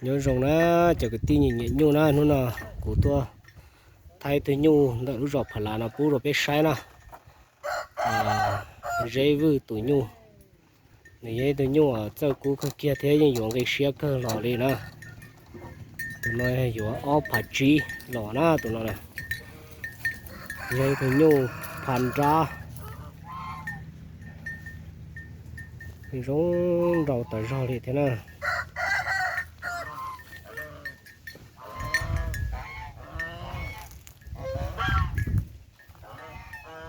Nyob zoo na, cov kwv tij nyiam nyuj na, hnub no kuv tuaj thaij ib tug nyuj ntawm lub zos Phav Lav no pub rau peb saib na. Zeb Vwj tus nyuj, nws yog ib tug nyuj txawj kub kawg kiag thiab yeej yuav nqi siab kawg los li na. Tus no yuav ob phav tsib los na tus no. Yog ib tug nyuj pha nrab, zoo nraug tas zog li thiab na.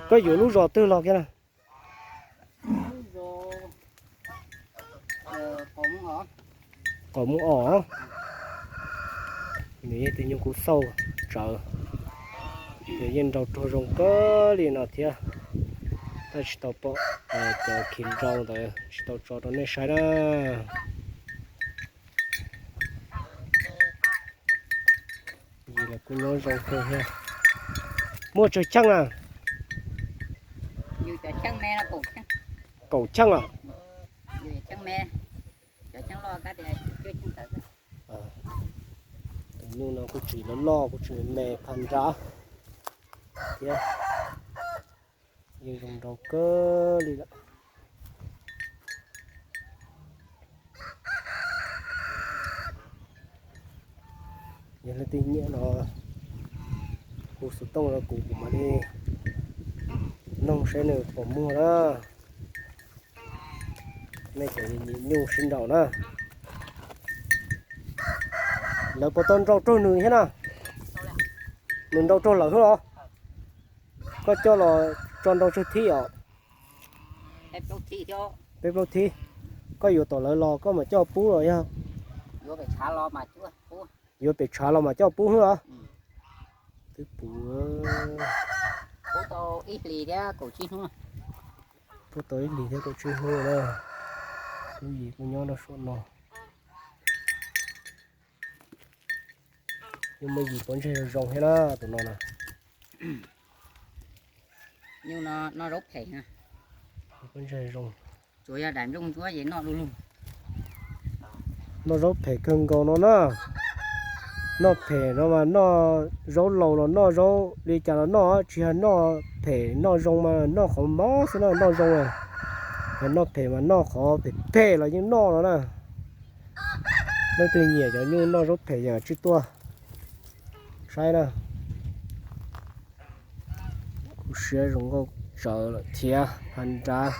Koj yuav lub zos twg los kiag na? Qos Mus Os. Nws yog tus nyuj kub xauj tsawv, nws yeej nraug ruag zoo kawg li no thiab. Tab tsis tau pom cov khiv nraug ntawd tsis tau tso rau nej saib na. Yus los kuj nyob zoo kawg thiab. Muaj tsawg cheej na? Kaum cheej os. Tus nyuj no kuj tsis loj loj kuj tsis me me, pha nrab thiab, yeej zoo nraug kawg li lawm. Yog leej twg nyiam no hu xov tooj rau kuv, kuv mam li noog saib nws puas muag na. Nej cov nyiam nyuj sib nraus na. Lawv puas tau nrau raug nws thiab na? Nws nrau raug lawm xwb los? Koj coj los tso nrau tsawg thib os? Peb plaub thib. Koj yuav tom lawv los koj mam coj pub los yog? Yuav pem tshav los mam coj pub xwb los? Twb puv. Pub tau ib hlis thiab kaum tsib hnub na. Lub yim kuj nyob rau saum no. Yeej muaj yim pob ntseg zoo zoo thiab na tus no na. Pob ntseg zoo. Noj zaub phem kawg nkaus no na. Noj phem no mas noj zaub laus los noj zaub li cas los noj, tsis yog noj phem noj zoo mas noj qhov mob xwb na, noj zoo. Yog noj phem mas noj qhov phem phem los yeej noj no na. Leej twg nyiam cov nyuj noj zaub phem yeej tsij tuaj saib na. Kuj siab zoo nkauj tsawv lawm thiab, pha nrab.